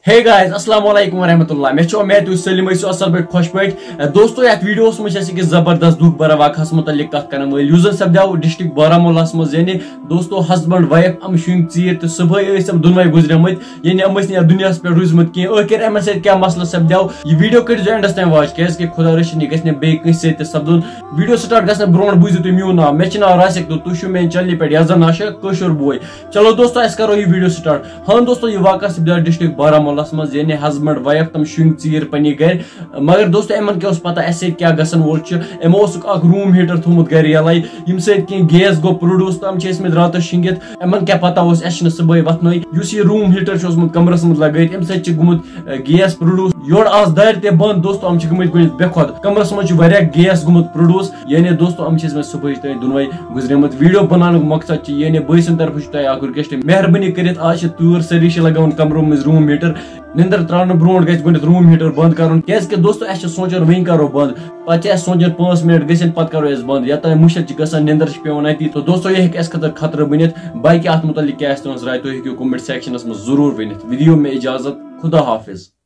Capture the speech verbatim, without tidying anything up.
Hey guys, السلام علیکم ورحمۃ اللہ۔ مےٚ چھِ اُمید تُہۍ سٲلِم ٲسِو اَصٕل پٲٹھۍ، خۄش پٲٹھۍ۔ اے دوستو، یَتھ ویٖڈیوَس منٛز چھِ اَسہِ أکِس زبردست دُکھ بَرٕ واقعَس مُتعلِق کَتھ کَرَن وٲلۍ، یُس زَن سَپدیو ڈِسٹرکٹ بارہمولاہَس منٛز، یعنی دوستو، ہسبنڈ وایف، یِم شۄنٛگۍ ژیٖرۍ تہٕ صُبحٲے ٲسۍ یِم دۄنوَے گُزریمٕتۍ، یعنی یِم ٲسۍ نہٕ یَتھ دُنیاہَس پٮ۪ٹھ روٗزمٕتۍ کینٛہہ۔ ٲخِر یِمَن سۭتۍ کیٛاہ مسلہٕ سَپدیو، یہِ ویٖڈیو کٔرِو زیو اینڈَس تام واچ، کیٛازِکہِ خۄدا رٔچھِنۍ یہِ گژھِ نہٕ بیٚیہِ کٲنٛسہِ سۭتۍ تہِ سَپدُن۔ ویٖڈیو سٹارٹ گژھنہٕ برونٛٹھ بوٗزِو تُہۍ میون ناو۔ مےٚ چھُ ناو راسِق تہٕ تُہۍ چھِو میٛانہِ چینلہِ پٮ۪ٹھ یَزن آشا کٲشُر بوے۔ چلو دوستو، أسۍ کَرو یہِ ویٖڈیو سٹارٹ۔ ہاں دوستو، یہِ واقعہ سَپدیو ڈِسٹرکٹ بارہمولاہَس منٛز، یعنی ہسبنڈ وایف تِم شۄنٛگۍ ژیٖرۍ پننہِ گرِ۔ مگر دوستو، یِمن کیٛاہ اوس پتہ اَسہِ سۭتۍ کیٛاہ گژھن وول چھُ؟ یِمو اوسُکھ اکھ روٗم ہیٖٹر تھوٚومُت گرِ یَلَے، ییٚمہِ سۭتۍ کینٛہہ گیس گوٚو پروڈیوس، تہٕ یِم چھِ ٲسمٕتۍ راتَس شۄنٛگِتھ۔ یِمن کیٛاہ پتہ اوس اَسہِ چھِنہٕ صُبحٲے وۄتھنٕے۔ یُس یہِ روٗم ہیٖٹر چھُ اوسمُت کمرَس منٛز لگٲیِتھ، اَمہِ سۭتۍ چھِ گوٚمُت، اے، گیس پروڈیوس۔ یورٕ آسہٕ دارِ تہِ بنٛد دوستو، یِم چھِ گٔمٕتۍ گۄڈٕنٮ۪تھ بے خۄد۔ کمرَس منٛز چھُ واریاہ گیس گوٚمُت پروڈیوس، یعنی دوستو، یِم چھِ ٲسمٕتۍ صُبحٲے تام دۄنوَے گُزریمٕتۍ۔ ویٖڈیو بناونُک مقصد چھُ، یعنی بٲے سٕنٛدِ طرفہٕ چھُ تۄہہِ اکھ رِکویسٹ، مہربٲنی کٔرِتھ، آز چھِ تۭر، سٲری چھِ لگاوان کمرو منٛز روٗم ہیٖٹر۔ نِندٕر ترٛاونہٕ برونٛٹھ گژھِ گۄڈٕنٮ۪تھ روٗم ہیٖٹر بنٛد کرُن، کیٛازِکہِ دوستو، اَسہِ چھِ سونٛچان وۄنۍ کرو بنٛد، پتہٕ چھِ اَسہِ سونٛچان پانٛژھ منٹ گٔژھِنۍ، پتہٕ کرو أسۍ بنٛد، یا تام مُشِتھ چھِ گژھان، نِندٕر چھِ پٮ۪وان اَتی۔ تہٕ دوستو، یہِ ہیٚکہِ اَسہِ خٲطرٕ خطرٕ بٔنِتھ۔ باقٕے اَتھ مُتعلِق کیٛاہ آسہِ تُہٕنٛز راے، تُہۍ ہیٚکِو comment sectionس منٛز ضروٗر ؤنِتھ۔ وۄنۍ دِیِو مےٚ اجازت، خدا حافظ۔